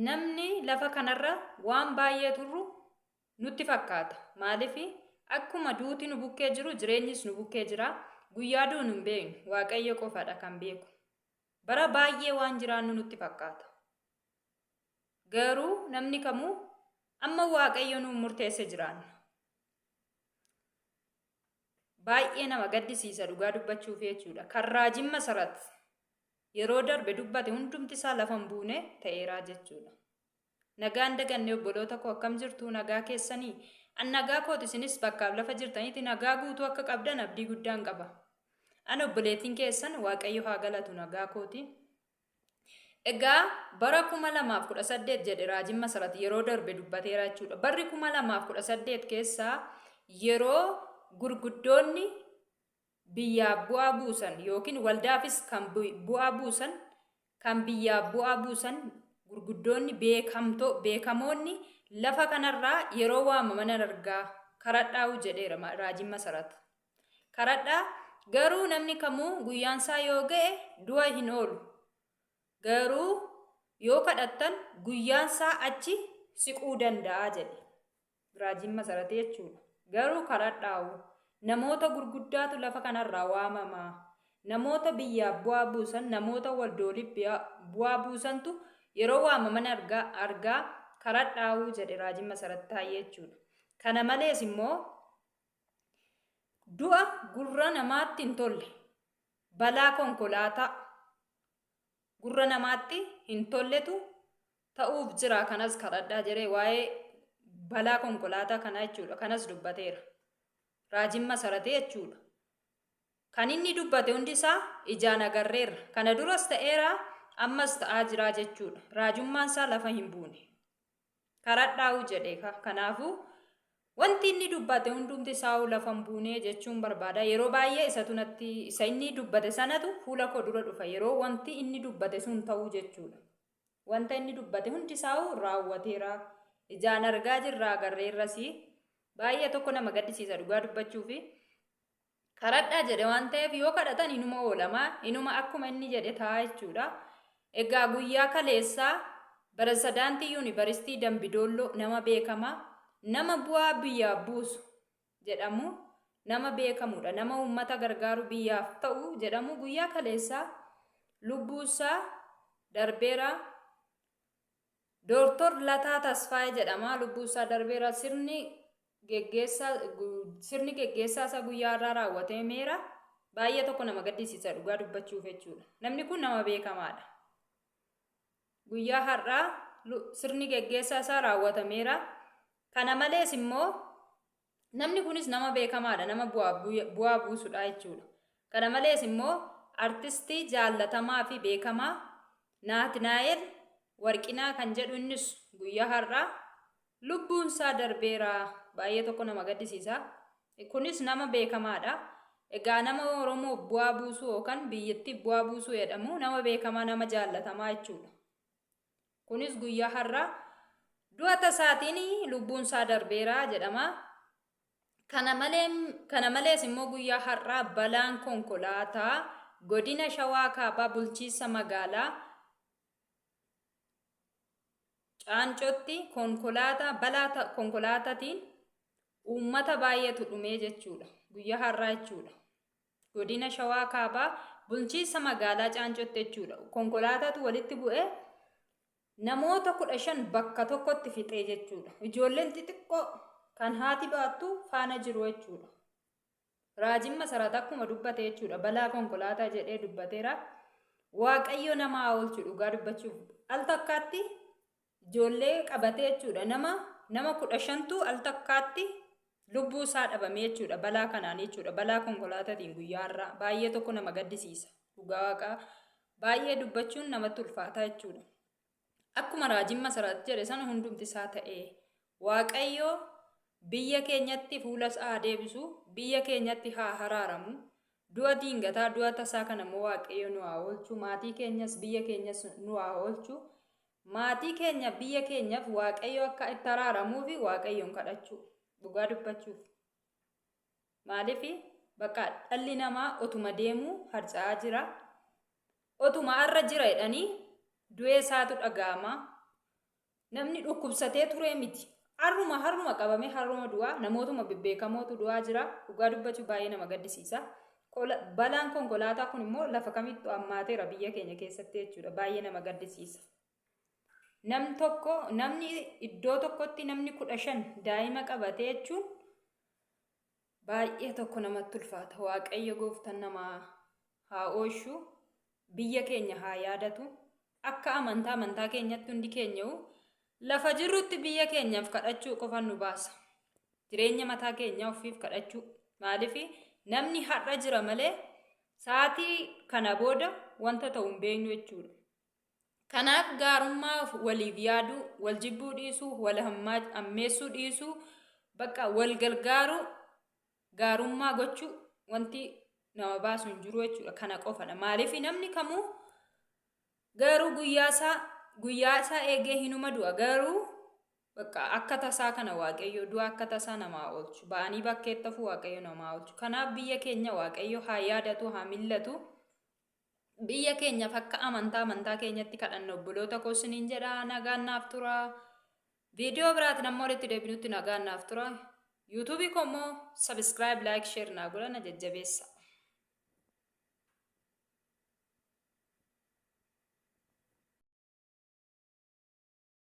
Namni lafa kanarra waan baay'ee turru nutti fakkaata. Maaliif akkuma duuti nu bukkee jiru jireenyis nu bukkee jira. Guyyaa duunu hin beeknu. Waaqayyo qofadha kan beeku. Bara baay'ee waan jiraannu nutti fakkaata. Garuu namni kamuu amma Waaqayyo nuu murteesse jiraanna. Baay'ee nama gaddisiisa dhugaa dubbachuuf jechuudha. Kan raajiin Masarat yeroo darbe dubbate hundumti isaa lafa hin buune ta'eeraa jechuudha. Nagaan daganne obboloota koo akkam jirtu nagaa keessanii? An nagaa kooti isinis bakkaaf lafa jirtanitti nagaa guutuu akka qabdan abdii guddaan qaba. An obboleettiin keessan Waaqayyo haa galatu nagaa kooti. Egaa bara 2018 jedhe raajiin Masarat yeroo darbe dubbateera jechuudha. Barri 2018 keessaa yeroo gurguddoonni biyyaaf bu'aa buusan yookiin waldaafis kan bu'aa buusan kan biyyaaf bu'aa buusan gurguddoonni beekamtoo beekamoonni lafa kanarraa yeroo waamaman argaa karadhaa'u jedheera raajiin Masarat. Karadhaa garuu namni kamuu guyyaansaa yoo ga'e du'a hin oolu. Garuu yoo kadhattan guyyaansaa achi siquu danda'a jedhe. Raajiin Masaratee jechuudha. Garuu karadhaa'u namoota gurguddaatu lafa kanarraa waamama. Namoota biyyaaf bu'aa buusan, namoota waldooliif bu'aa buusantu yeroo waamaman argaa argaa karadhaa'u jedhe raajiin Masarat Taayyee jechuudha. Kana malees immoo Du'a gurra namaatti hin tolle. Balaa konkolaataa gurra namaatti hin tolletu ta'uuf jira kanas kadhadhaa jedhee waa'ee balaa konkolaataa kanaa jechuudha. Kanas dubbateera. Raajiin Masaratee jechuudha. Kan inni dubbate hundi isaa ijaan agarreerra. Kana duras ta'eera ammas ta'aa jira jechuudha. Raajummaan isaa lafa hin buune. Karadhaa'u jedhe ka. Kanaafuu wanti inni dubbate hundumti isaa'u lafa hin buune jechuun barbaada. Yeroo baay'ee isatu natti isa inni dubbate sanatu fuula koo dura dhufa. Yeroo wanti inni dubbate sun ta'uu jechuudha. Wanta inni dubbate hundi isaa'u raawwateera. Ijaan argaa jirra agarreerras. Baay'ee tokko nama gaddisiisa dhugaa dubbachuufi. Kadhadhaa jedhe waan ta'eef yoo kadhatan inuma oolama, inuma akkuma inni jedhe ta'a jechuudha. Egaa guyyaa kaleessaa Pirezidaantii Yuunivarsiitii Dambidoolloo nama beekamaa, nama bu'aa biyyaaf buusu jedhamu, nama beekamudha, nama uummata gargaaru biyyaaf ta'u jedhamu guyyaa kaleessaa lubbuunsaa darbeera. Dooktor Lataa Tasfaayee jedhama. Lubbuu isaa darbeera. Sirni geggeessaa sirni geggeessaa isaa guyyaa har'aa raawwatameera. Baay'ee tokko nama gaddisiisa dhugaa dubbachuuf jechuudha. Namni kun nama beekamaadha. Guyyaa har'aa sirni geggeessaa isaa raawwatameera. Kana malees immoo Namni kunis nama beekamaadha, nama bu'aa buusudha jechuudha. Kana malees immoo artistii jaallatamaa fi beekamaa Naatinaa'el Warqinaa kan jedhu innis guyyaa har'aa lubbuun isaa darbeera. Baay'ee tokko nama gaddisiisa. Kunis nama beekamaadha. Egaa nama Oromoof bu'aa buusuu yookaan biyyattiif bu'aa buusuu jedhamu nama beekamaa nama jaallatamaa jechuudha. Kunis guyyaa har'aa du'a tasaatiin lubbuun isaa darbeera jedhama. Kana malee kana malees immoo guyyaa har'aa balaan konkolaataa godina Shawaa Kaabaa bulchiinsa magaalaa Caancootti konkolaataa balaa konkolaataatiin uummata baay'eetu dhumee jechuudha. Guyyaa har'aa jechuudha. Godina Shawaa Kaabaa bulchiinsa magaalaa Caancootti jechuudha. Konkolaataatu walitti bu'ee namoota 15 bakka tokkotti fixee jechuudha. Ijoolleen xixiqqoo kan haati baattu faana jiru jechuudha. Raajiin Masarat akkuma dubbate jechuudha. Balaa konkolaataa jedhee dubbateera. Waaqayyo nama haa oolchu dhugaa dubbachuuf. Al takkaatti ijoollee qabatee jechuudha. Nama nama 15tu al takkaatti lubbuu isaa dhabame jechuudha. Balaa kanaan jechuudha. Balaa konkolaataatiin guyyaa har'aa baay'ee tokko nama gaddisiisa. Dhugaa waaqaa baay'ee dubbachuun namatti ulfaata jechuudha. Akkuma raajiin Masarat jedhe sana hundumti isaa ta'ee Waaqayyo biyya keenyatti fuula isaa haa deebisu, biyya keenyatti haa haraaramu. Du'a diingataa, du'a tasaa kana immoo Waaqayyo nu haa oolchu. Maatii keenyas biyya keenyas nu haa oolchu. Maatii keenya biyya keenyaaf Waaqayyo akka itti araaramuufi Waaqayyoon kadhachuu dhugaa dubbachuuf. Maaliif bakka dhalli namaa otuma deemuu harca'aa jira. Otuma har'a jira jedhanii du'ee isaatu dhaga'ama. Namni dhukkubsatee turee miti. Har'uma har'uma qabamee har'uma du'aa namootuma bebbeekamootu du'aa jira. Dhugaa dubbachuu baay'ee nama gaddisiisa. Balaan konkolaataa kun immoo lafa kamittuu hammaateera biyya keenya keessatti jechuudha. Baay'ee nama gaddisiisa. Nam tokko namni iddoo tokkotti namni 15 daa'ima qabatee jechuun baay'ee tokko namatti ulfaata. Waaqayyo gooftaan namaa haa oolchu. Biyya keenya haa yaadatu. Akka amantaa amantaa keenyatti hundi keenya'u lafa jirrutti biyya keenyaaf kadhachuu qofan nu baasa. Jireenya mataa keenyaa ofiif kadhachuu. Maaliif namni har'a jira malee sa'aatii kana booda wanta ta'u hin beeknu jechuudha. Kanaaf gaarummaa waliif yaaduu, wal jibbuu dhiisuu, wal hammeessuu dhiisuu, bakka wal gargaaruu, gaarummaa gochuu wanti nama baasu hin jiru jechuudha. Kana qofadha. Maaliif namni kamuu garuu guyyaa isaa guyyaa isaa eegee hinuma du'a garuu bakka akka tasaa kana Waaqayyo du'a akka tasaa namaa oolchu. Ba'anii bakkeetti hafuu Waaqayyo namaa oolchu. Kanaaf biyya keenya Waaqayyo haa yaadatu, haa millatu. Biyya keenyaaf akka amantaa amantaa keenyatti kadhanna obboloota koo isiniin jedha nagaan naaf tura. Viidiyoo biraatiin amma walitti deebinutti nagaan naaf tura. Yuutuubii koo immoo sabiskiraayib, laayik, sheer naa godha na jajjabeessa.